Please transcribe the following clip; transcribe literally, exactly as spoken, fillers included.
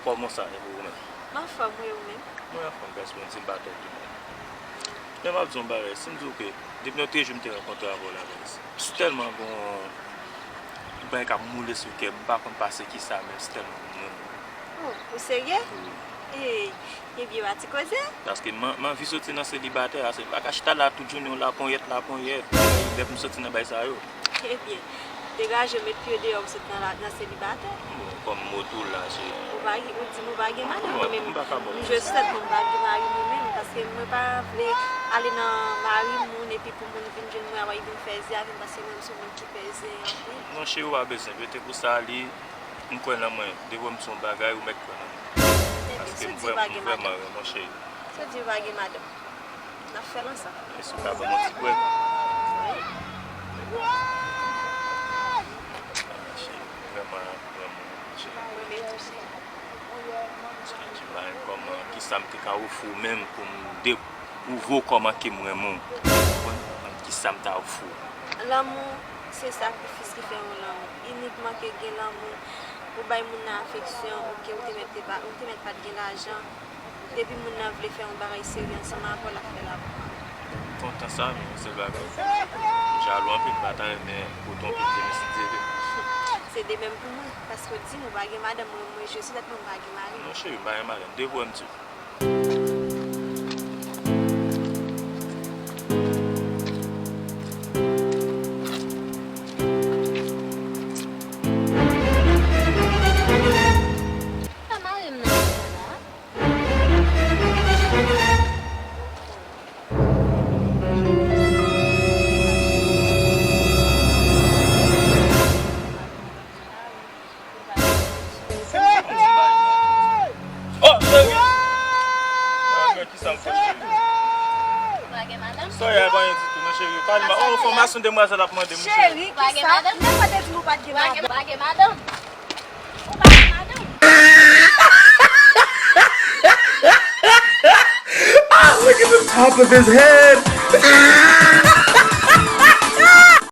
Kòman sa ye pou ou menm? M anfòm, wi, ou menm? Mwen anfòm, guys, Bondye m pa tòde non. Men m ap di yon bagay, si m di w ke depi nan premye jou m te rankontre avè w la, guys, m tèlman gon yon bagay k ap moule sou kè m, m pa konn pase kisa, men m tèlman gon moun. Oh, ou serye? Wi. Ey, ebyen, w a ti koze? Paske m, m anvi soti nan selibatè a, se pa ka chita la tout jounen, laponyèt, laponyèt, lè pou m soti nan bagay sa yo. Ebyen, degaje w, met pye w deyò, ou sot nan la, nan selibatè. Bon, kòm mo tou la, se Ou pa gen, ou di m ou pa gen madanm, mwen menm, m jwe sou tèt mwen, m pa gen mari mwen menm, paske mwen pa vle ale nan mari moun, epi pou moun vin jwenn mwen, apre li vin fè zen avè m, paske mwen, m se yon moun ki fè zen anpil. Non, cheri, ou pa bezwen enkyete pou sa, li, m kwè nan mwen, depi w wè m se yon bagay, ou mèt kwè nan mwen. Ebyen, paske si w di w pa gen madanm, m vrèman renmen w, cheri. Si w di w pa gen madanm, n ap fè l ansanm. Èske w ka ban m yon ti bwè? Wi. Cheri, vrèman, vrèman, cheri. Mwen menm tou, cheri. Cheri, m pa konn kòman, kisa m te ka ofri w menm pou m depwouve w kòman ke m renmen w. Ou konprann? Kisa m ta ofri w? Lanmou, se sakrifis ki fè yon lanmou. Inikman ke gen lanmou, ou bay moun nan afeksyon, oke, ou te mèt te pa, ou te mèt pa t gen lajan. Depi moun nan vle fè yon bagay serye ansanm avè w, l ap fè l avè w. M kontan sa, men yon sèl bagay. M jalou anpil, m pa ta renmen pote yon pil de men si Dye vle. Se de menm pou mwen, paske w di m ou pa gen madanm, mwen, mwen jwe sou tèt mwen, m pa gen mari. Non, cheri, m pa gen madanm. Depi w wè m di w. Pa mare m nan sa la. Oh, cheri! Ah, men kisa m fè, cheri? Ou pa gen madanm? Sa y a, pa anyen ditou, non, cheri. Pale m. Oh, enfòmasyon demwazèl ap mande m, cheri. Cheri, kisa? Ou pa gen madanm? Ou pa te di m ou pa t gen madanm. Ou pa gen madanm? Ah, look at the top of his head.